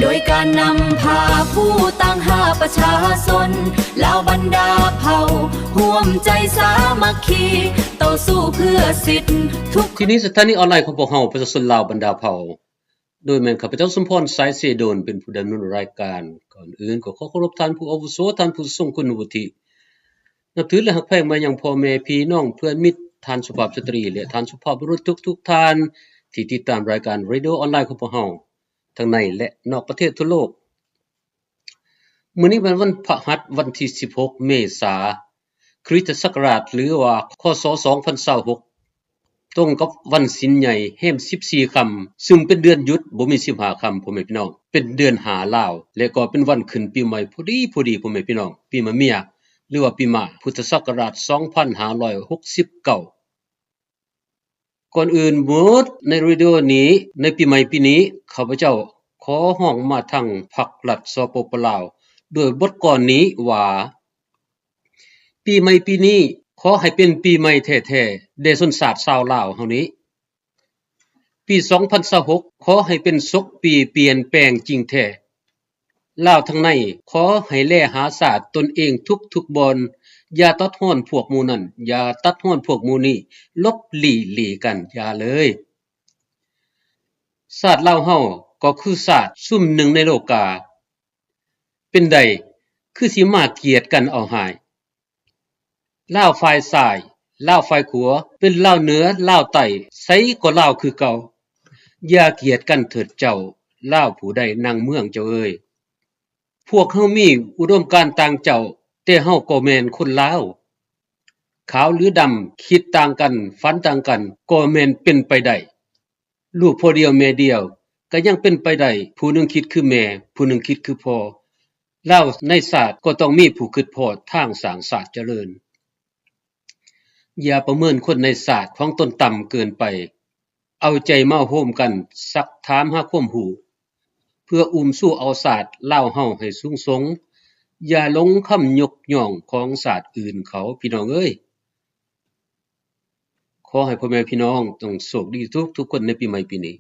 ໂດຍການນຳພາຜູ້ຕັ້ງຮັກປະຊາຊົນ ລາວບັນດາເຜົ່າ ຮ່ວມໃຈສາມັກຄີ ຕໍ່ສູ້ເພື່ອສິດທຸກ. ທີ່ນີ້ສະຖານີອອນລາຍຂອງພວກເຮົາ ປະຊາຊົນລາວບັນດາເຜົ່າ ໂດຍແມ່ນຂ້າພະເຈົ້າ ສົມພອນ ສາຍເສດນ ເປັນຜູ້ດຳເນີນລາຍການ. ກ່ອນອື່ນກໍຂໍເຄົາລົບທ່ານຜູ້ອາວຸໂສ, ທ່ານຜູ້ຊົງຄຸນວຸດທິ. ນັບຖື ແລະ ຮັກແພງມາຍັງພໍ່ແມ່ພີ່ນ້ອງເພື່ອນມິດ, ທ່ານສຸພາບສະຕຣີ ແລະ ທ່ານສຸພາບບຸລຸດທຸກໆທ່ານ ທີ່ຕິດຕາມລາຍການເຣດິໂອອອນລາຍຂອງພວກເຮົາ ທັງໃນ ແລະ ນອກປະເທດທົ່ວໂລກ. ມື້ນີ້ແມ່ນວັນພະຫັດ ວັນທີສິບຫົກ ເມສາ ຄຣິສຕະສັກກະລາດ ຫຼືວ່າ ຄ.ສ. ສອງພັນຊາວຫົກ ຕົງກັບວັນສິນໃຫຍ່ແຮມສິບສີ່ຄ່ຳ ຊຶ່ງເປັນເດືອນຢຸດ ບໍ່ມີສິບຫ້າຄ່ຳ ພໍ່ແມ່ພີ່ນ້ອງ, ເປັນເດືອນຫ້າລາວ ແລະ ກໍເປັນວັນຂຶ້ນປີໃໝ່ພໍດີໆ ພໍ່ແມ່ພີ່ນ້ອງ, ປີມະເມຍ ຫຼືວ່າປີມ້າ ພຸດທະສັກກະລາດ ສອງພັນຫ້າຮ້ອຍຫົກສິບເກົ້າ. ກ່ອນອື່ນໝົດ ໃນເຣດິໂອນີ້ ໃນປີໃໝ່ປີນີ້ ຂ້າພະເຈົ້າຂໍຮ້ອງມາທາງພັກລັດ ສປປ ລາວ ດ້ວຍບົດກອນນີ້ວ່າ ປີໃໝ່ປີນີ້ ຂໍໃຫ້ເປັນປີໃໝ່ແທ້ໆ ແດ່ຊົນຊາດຊາວລາວເຮົານີ້. ປີສອງພັນຊາວຫົກ ຂໍໃຫ້ເປັນສົກປີປ່ຽນແປງຈິງແທ້. ລາວທັງໃນ ຂໍໃຫ້ແລຫາຊາດຕົນເອງທຸກໆບ່ອນ, ຢ່າຕັດຮອນພວກໝູ່ນັ້ນ, ຢ່າຕັດຮອນພວກໝູ່ນີ້, ຫຼົບຫຼີ່ຫຼີກັນ, ຢ່າເລີຍ. ຊາດລາວເຮົາກໍຄືຊາດຊຸມໜຶ່ງໃນໂລກາ. ເປັນໃດ ຄືຊິມາກຽດກັນເອົາຮ້າຍ? ລາວຝ່າຍຊ້າຍ, ລາວຝ່າຍຂວາ, ເປັນລາວເໜືອ, ລາວໃຕ້, ໃສກໍລາວຄືເກົ່າ. ຢ່າກຽດກັນເຖີດເຈົ້າ, ລາວຜູ້ໃດນາງເມືອງເຈົ້າເອີຍ. ພວກເຮົາມີອຸດົມການຕ່າງເຈົ້າ, ແຕ່ເຮົາກໍແມ່ນຄົນລາວ. ຂາວຫຼືດຳ, ຄິດຕ່າງກັນ, ຝັນຕ່າງກັນ, ກໍແມ່ນເປັນໄປໄດ້. ລູກພໍ່ດຽວແມ່ດຽວ ກໍຍັງເປັນໄປໄດ້, ຜູ້ໜຶ່ງຄິດຄືແມ່, ຜູ້ໜຶ່ງຄິດຄືພໍ່. ລາວໃນຊາດກໍຕ້ອງມີຜູ້ຄິດພໍ້ທາງສ້າງຊາດຈະເລີນ. ຢ່າປະເມີນຄົນໃນຊາດຂອງຕົນຕ່ຳເກີນໄປ. ເອົາໃຈມາໂຮມກັນຊັກຖາມຫາຄວາມຮູ້ ເພື່ອອຸ້ມຊູເອົາຊາດລາວເຮົາໃຫ້ສູງສົ່ງ. ຢ່າຫຼົງຄຳຍົກຍ້ອງຂອງຊາດອື່ນເຂົາ ພີ່ນ້ອງເອີຍ. ຂໍໃຫ້ພໍ່ແມ່ພີ່ນ້ອງຈົ່ງໂຊກດີທຸກໆຄົນໃນປີໃໝ່ປີນີ້.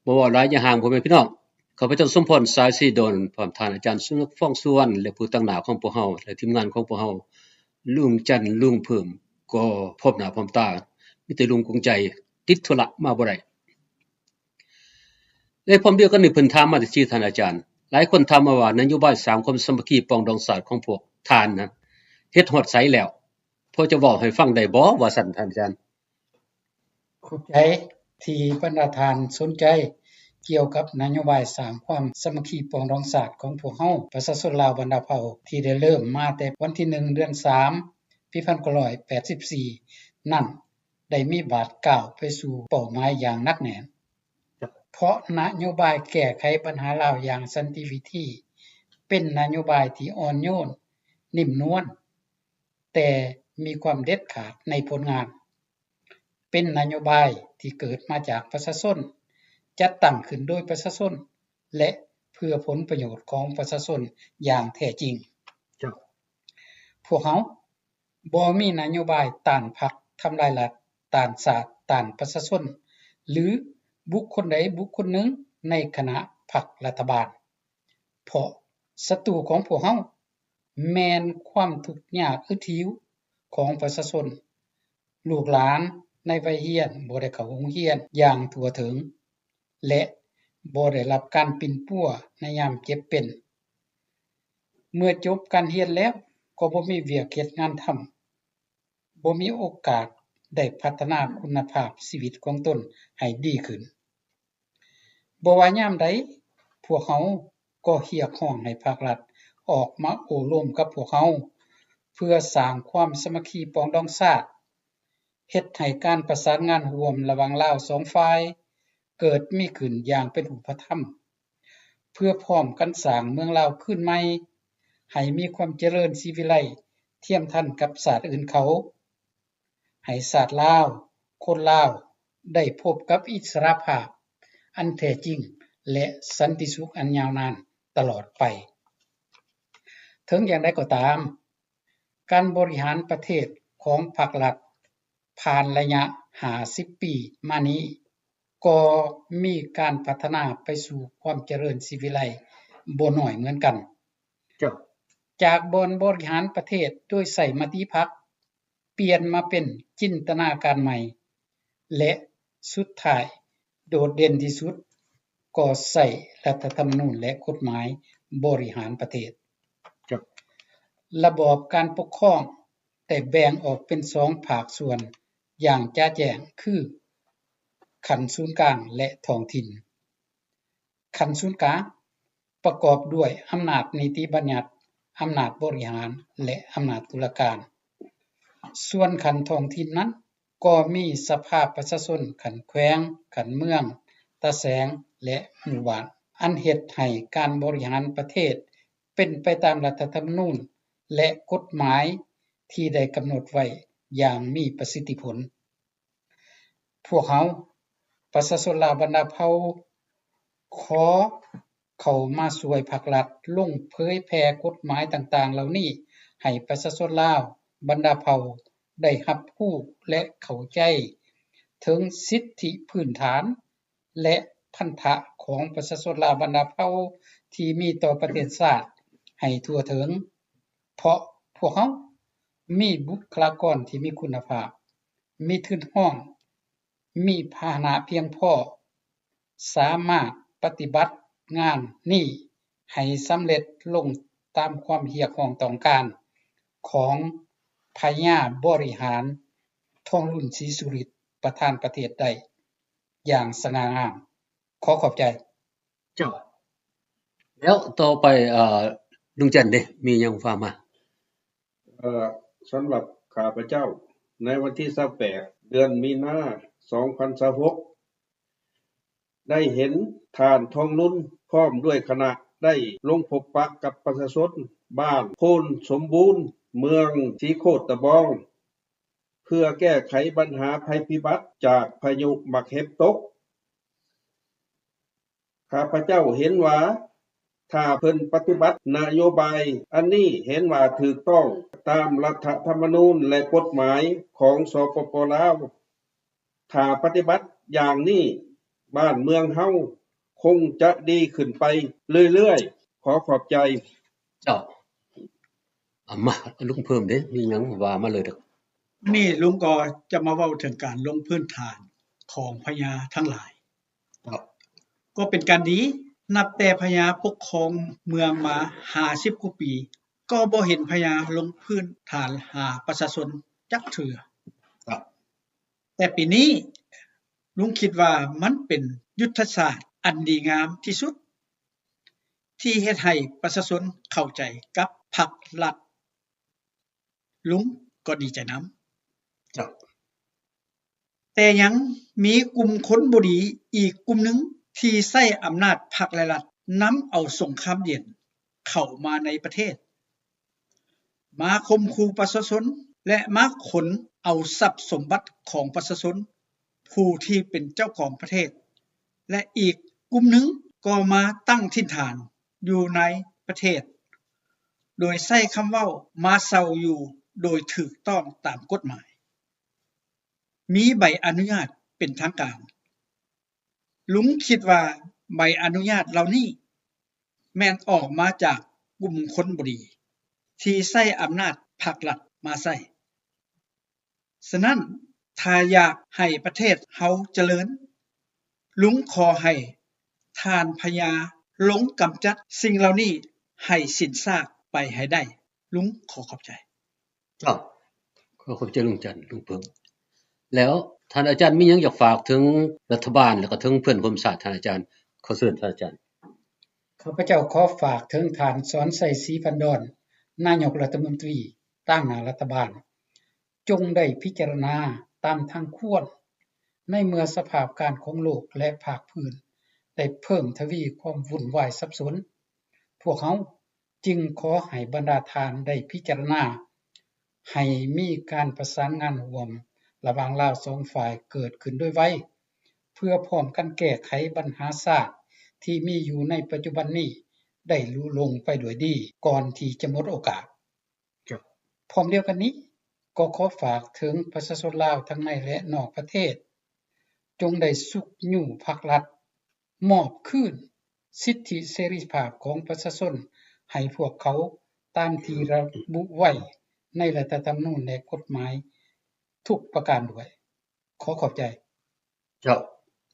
ບໍ່ເວົ້າຫຼາຍຢ່າຫ່າງ ພໍ່ແມ່ພີ່ນ້ອງ, ຂ້າພະເຈົ້າ ສົມພອນ ສາຍສີດອນ ພ້ອມທ່ານອາຈານ ສຸນະ ຟອງສຸວັນ ແລະ ຜູ້ຕາງໜ້າຂອງພວກເຮົາ ແລະ ທີມງານຂອງພວກເຮົາ ລຸງຈັນ ລຸງເພີ່ມ ກໍພ້ອມໜ້າພ້ອມຕາ, ມີແຕ່ລຸງກົງໃຈຕິດທຸລະມາບໍ່ໄດ້. ແລະ ພ້ອມດຽວກັນນີ້ ເພິ່ນຖາມມາທີ່ທ່ານອາຈານ, ຫຼາຍຄົນຖາມມາວ່າ ນະໂຍບາຍສ້າງຄວາມສາມັກຄີປອງດອງຊາດຂອງພວກທ່ານນັ້ນ ເຮັດຮອດໃສແລ້ວ? ພໍຈະເວົ້າໃຫ້ຟັງໄດ້ບໍ່? ວ່າຊັ້ນ ທ່ານອາຈານ. ຂອບໃຈທີ່ບັນດາທ່ານສົນໃຈກ່ຽວກັບນະໂຍບາຍສ້າງຄວາມສາມັກຄີປອງດອງຊາດຂອງພວກເຮົາ ປະຊາຊົນລາວບັນດາເຜົ່າ ທີ່ໄດ້ເລີ່ມມາແຕ່ວັນທີໜຶ່ງ ເດືອນສາມ ປີພັນເກົ້າຮ້ອຍແປດສິບສີ່ນັ້ນ ໄດ້ມີບາດກ້າວໄປສູ່ເປົ້າໝາຍຢ່າງໜັກແໜ້ນ. ເພາະນະໂຍບາຍແກ້ໄຂບັນຫາລາວຢ່າງສັນຕິວິທີ ເປັນນະໂຍບາຍທີ່ອ່ອນໂຍນ, ນິ້ມນວນ, ແຕ່ມີຄວາມເດັດຂາດໃນຜົນງານ. ເປັນນະໂຍບາຍທີ່ເກີດມາຈາກປະຊາຊົນ, ຈັດຕັ້ງຂຶ້ນໂດຍປະຊາຊົນ ແລະ ເພື່ອຜົນປະໂຫຍດຂອງປະຊາຊົນຢ່າງແທ້ຈິງ. ເຈົ້າ. ພວກເຮົາບໍ່ມີນະໂຍບາຍຕ້ານພັກ, ທຳລາຍລັດ, ຕ້ານຊາດ, ຕ້ານປະຊາຊົນ ຫຼື ບຸກຄົນໃດບຸກຄົນໜຶ່ງໃນຄະນະພັກລັດຖະບານ. ເພາະສັດຕູຂອງພວກເຮົາແມ່ນຄວາມທຸກຍາກອຶດຫິວຂອງປະຊາຊົນ. ລູກຫຼານໃນໄວຮຽນບໍ່ໄດ້ເຂົ້າໂຮງຮຽນຢ່າງທົ່ວເຖິງ ແລະ ບໍ່ໄດ້ຮັບການປິ່ນປົວໃນຍາມເຈັບເປັນ. ເມື່ອຈົບການຮຽນແລ້ວກໍບໍ່ມີວຽກເຮັດງານທຳ. ບໍ່ມີໂອກາດໄດ້ພັດທະນາຄຸນນະພາບຊີວິດຂອງຕົນໃຫ້ດີຂຶ້ນ. ບໍ່ວ່າຍາມໃດ, ພວກເຮົາກໍຮຽກຮ້ອງໃຫ້ພາກລັດອອກມາໂອ້ລົມກັບພວກເຮົາ ເພື່ອສ້າງຄວາມສາມັກຄີປອງດອງຊາດ, ເຮັດໃຫ້ການປະສານງານຮ່ວມລະຫວ່າງລາວສອງຝ່າຍ ເກີດມີຂຶ້ນຢ່າງເປັນຮູບປະທຳ, ເພື່ອພ້ອມກັນສ້າງເມືອງລາວຄືນໃໝ່ ໃຫ້ມີຄວາມຈະເລີນສີວິໄລທຽມທັນກັບຊາດອື່ນເຂົາ, ໃຫ້ຊາດລາວ, ຄົນລາວໄດ້ພົບກັບອິດສະຫຼະພາບອັນແທ້ຈິງ ແລະ ສັນຕິສຸກອັນຍາວນານຕະຫຼອດໄປ. ເຖິງຢ່າງໃດກໍຕາມ, ການບໍລິຫານປະເທດຂອງພັກລັດຜ່ານໄລຍະຫ້າສິບປີມານີ້ ກໍມີການພັດທະນາໄປສູ່ຄວາມຈະເລີນສີວິໄລບໍ່ໜ້ອຍເໝືອນກັນ. ເຈົ້າ. ຈາກບ່ອນບໍລິຫານປະເທດໂດຍໃຊ້ມະຕິພັກ ປ່ຽນມາເປັນຈິນຕະນາການໃໝ່ ແລະ ສຸດທ້າຍໂດດເດັ່ນທີ່ສຸດ ກໍໃຊ້ລັດຖະທຳມະນູນ ແລະ ກົດໝາຍບໍລິຫານປະເທດ. ເຈົ້າ. ລະບອບການປົກຄອງໄດ້ແບ່ງອອກເປັນສອງພາກສ່ວນຢ່າງຈະແຈ້ງ ຄື ຂັ້ນສູນກາງ ແລະ ທ້ອງຖິ່ນ. ຂັ້ນສູນກາງປະກອບດ້ວຍອຳນາດນິຕິບັນຍັດ, ອຳນາດບໍລິຫານ ແລະ ອຳນາດຕຸລາການ. ສ່ວນຂັ້ນທ້ອງຖິ່ນນັ້ນ ກໍມີສະພາປະຊາຊົນຂັ້ນແຂວງ, ຂັ້ນເມືອງ, ຕາແສງ ແລະ ໝູ່ບ້ານ, ອັນເຮັດໃຫ້ການບໍລິຫານປະເທດເປັນໄປຕາມລັດຖະທຳມະນູນ ແລະ ກົດໝາຍທີ່ໄດ້ກຳນົດໄວ້ຢ່າງມີປະສິດທິຜົນ. ພວກເຮົາ ປະຊາຊົນລາວບັນດາເຜົ່າ ຂໍເຂົ້າມາຊ່ວຍພາກລັດລົງເຜີຍແຜ່ກົດໝາຍຕ່າງໆເຫຼົ່ານີ້ ໃຫ້ປະຊາຊົນລາວບັນດາເຜົ່າໄດ້ຮັບຮູ້ ແລະ ເຂົ້າໃຈເຖິງສິດທິພື້ນຖານ ແລະ ພັນທະຂອງປະຊາຊົນລາວບັນດາເຜົ່າທີ່ມີຕໍ່ປະເທດຊາດໃຫ້ທົ່ວເຖິງ, ເພາະພວກເຮົາມີບຸກຄະລາກອນທີ່ມີຄຸນນະພາບ, ມີທຶນຮອງ, ມີພາຫະນະພຽງພໍ, ສາມາດປະຕິບັດງານນີ້ໃຫ້ສຳເລັດລົງຕາມຄວາມຮຽກຮ້ອງຕ້ອງການຂອງພະຍາບໍລິຫານ ທອງລຸນ ສີສຸລິດ ປະທານປະເທດໄດ້ຢ່າງສະຫງ່າງາມ. ຂໍຂອບໃຈ. ເຈົ້າ. ແລ້ວຕໍ່ໄປ ເອີ ລຸງຈັນເດ ມີຫຍັງຝາກມາ? ເອີ ສຳລັບຂ້າພະເຈົ້າ ໃນວັນທີຊາວແປດ ເດືອນມີນາ ສອງພັນຊາວຫົກ ໄດ້ເຫັນທ່ານ ທອງລຸນ ພ້ອມດ້ວຍຄະນະ ໄດ້ລົງພົບປະກັບປະຊາຊົນບ້ານໂພນສົມບູນ ເມືອງສີໂຄດຕະບອງ ເພື່ອແກ້ໄຂບັນຫາໄພພິບັດຈາກພາຍຸໝາກເຫັບຕົກ. ຂ້າພະເຈົ້າເຫັນວ່າ ຖ້າເພິ່ນປະຕິບັດນະໂຍບາຍອັນນີ້ ເຫັນວ່າຖືກຕ້ອງຕາມລັດຖະທຳມະນູນ ແລະ ກົດໝາຍຂອງ ສປປ ລາວ, ຖ້າປະຕິບັດຢ່າງນີ້ ບ້ານເມືອງເຮົາຄົງຈະດີຂຶ້ນໄປເລື້ອຍໆ. ຂໍຂອບໃຈ. ເຈົ້າ. ອາ ມາ ລຸງເພີ່ມເດ້ ມີຫຍັງວ່າມາເລີຍເດີ. ນີ້ລຸງກໍຈະມາເວົ້າເຖິງການລົງພື້ນຖານຂອງພະຍາທັງຫຼາຍ. ເຈົ້າ. ກໍເປັນການດີ, ນັບແຕ່ພະຍາປົກຄອງເມືອງມາຫ້າສິບກວ່າປີ ກໍບໍ່ເຫັນພະຍາລົງພື້ນຖານຫາປະຊາຊົນຈັກເທື່ອ. ເຈົ້າ. ແຕ່ປີນີ້ ລຸງຄິດວ່າມັນເປັນຍຸດທະສາດອັນດີງາມທີ່ສຸດ ທີ່ເຮັດໃຫ້ປະຊາຊົນເຂົ້າໃຈກັບພັກລັດ. ລຸງກໍດີໃຈນຳ. ເຈົ້າ. ແຕ່ຍັງມີກຸ່ມຄົນບໍ່ດີອີກກຸ່ມໜຶ່ງ ທີ່ໃຊ້ອຳນາດພັກ ແລະ ລັດ ນຳເອົາສົງຄາມເຢັນເຂົ້າມາໃນປະເທດ, ມາຂົ່ມຂູ່ປະຊາຊົນ ແລະ ມາຂົນເອົາຊັບສົມບັດຂອງປະຊາຊົນ ຜູ້ທີ່ເປັນເຈົ້າຂອງປະເທດ ແລະ ອີກກຸ່ມໜຶ່ງກໍມາຕັ້ງຖິ່ນຖານຢູ່ໃນປະເທດ ໂດຍໃຊ້ຄຳເວົ້າມາເຊົ່າຢູ່ໂດຍຖືກຕ້ອງຕາມກົດໝາຍ, ມີໃບອະນຸຍາດເປັນທາງການ. ລຸງຄິດວ່າໃບອະນຸຍາດເຫຼົ່ານີ້ ແມ່ນອອກມາຈາກກຸ່ມຄົນບໍ່ດີ ທີ່ໃຊ້ອຳນາດພັກລັດມາໃຊ້. ສະນັ້ນ, ຖ້າຢາກໃຫ້ປະເທດເຮົາຈະເລີນ, ລຸງຂໍໃຫ້ທ່ານພະຍາລົງກຳຈັດສິ່ງເຫຼົ່ານີ້ໃຫ້ສິ້ນຊາກໄປໃຫ້ໄດ້. ລຸງຂໍຂອບໃຈ. ເຈົ້າ. ຂໍຂອບໃຈລຸງຈັນ, ລຸງເພີ່ມ. ແລ້ວທ່ານອາຈານມີຫຍັງຢາກຝາກເຖິງລັດຖະບານ ແລະ ກໍເຖິງເພື່ອນຮ່ວມຊາດ? ທ່ານອາຈານ, ຂໍເຊີນທ່ານອາຈານ. ຂ້າພະເຈົ້າຂໍຝາກເຖິງທ່ານ ສອນໄຊ ສີພັນດອນ, ນາຍົກລັດຖະມົນຕີຕາງໜ້າລັດຖະບານ, ຈົ່ງໄດ້ພິຈາລະນາຕາມທັງຄວນ, ໃນເມື່ອສະພາບການຂອງໂລກ ແລະ ພາກພື້ນໄດ້ເພີ່ມທະວີຄວາມວຸ່ນວາຍສັບສົນ, ພວກເຮົາຈຶ່ງຂໍໃຫ້ບັນດາທ່ານໄດ້ພິຈາລະນາ ໃຫ້ມີການປະສານງານຮ່ວມລະຫວ່າງລາວສອງຝ່າຍເກີດຂຶ້ນໂດຍໄວ, ເພື່ອພ້ອມກັນແກ້ໄຂບັນຫາຊາດທີ່ມີຢູ່ໃນປັດຈຸບັນນີ້ໄດ້ລຸລົງໄປດ້ວຍດີ ກ່ອນທີ່ຈະໝົດໂອກາດ. ເຈົ້າ. ພ້ອມດຽວກັນນີ້, ກໍຂໍຝາກເຖິງປະຊາຊົນລາວທັງໃນ ແລະ ນອກປະເທດ, ຈົ່ງໄດ້ຊຸກຍູ້ພັກລັດ ມອບຄືນສິດທິເສລີພາບຂອງປະຊາຊົນໃຫ້ພວກເຂົາ ຕາມທີ່ລະບຸໄວ້ໃນລັດຖະທຳມະນູນ ແລະ ກົດໝາຍທຸກປະການດ້ວຍ. ຂໍຂອບໃຈ. ເຈົ້າ ຂໍ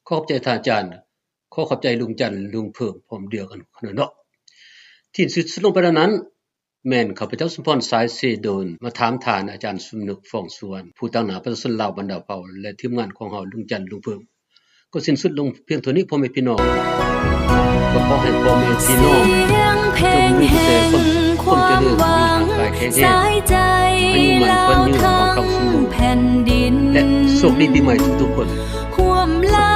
ຂອບໃຈທ່ານອາຈານ. ຂໍຂອບໃຈລຸງຈັນ ລຸງເພີ່ມ ພ້ອມດຽວກັນເນາະ. ທີ່ສິ້ນສຸດລົງໄປແລ້ວນັ້ນ ແມ່ນຂ້າພະເຈົ້າ ສົມພອນ ສາຍເສໂດນ ມາຖາມທ່ານອາຈານສົມນຶກ ຟອງສຸວັນ ຜູ້ຕາງໜ້າປະຊາຊົນລາວບັນດາເຜົ່າ ແລະ ທີມງານຂອງເຮົາ ລຸງຈັນ ລຸງເພີ່ມ ກໍສິ້ນສຸດລົງພຽງເທົ່ານີ້ ພໍ່ແມ່ພີ່ນ້ອງ. ກໍຂໍໃຫ້ພໍ່ແມ່ພີ່ນ້ອງຈົ່ງມີແຕ່ຄວາມ ຄວາມຈະເລີນ ມີຮ່າງກາຍແຂງແຮງ ອາຍຸໝັ້ນຂວັນຍືນ ໝັ້ງຄັງສົມບູນ ແລະ ໂຊກດີປີໃໝ່ທຸກໆຄົນ.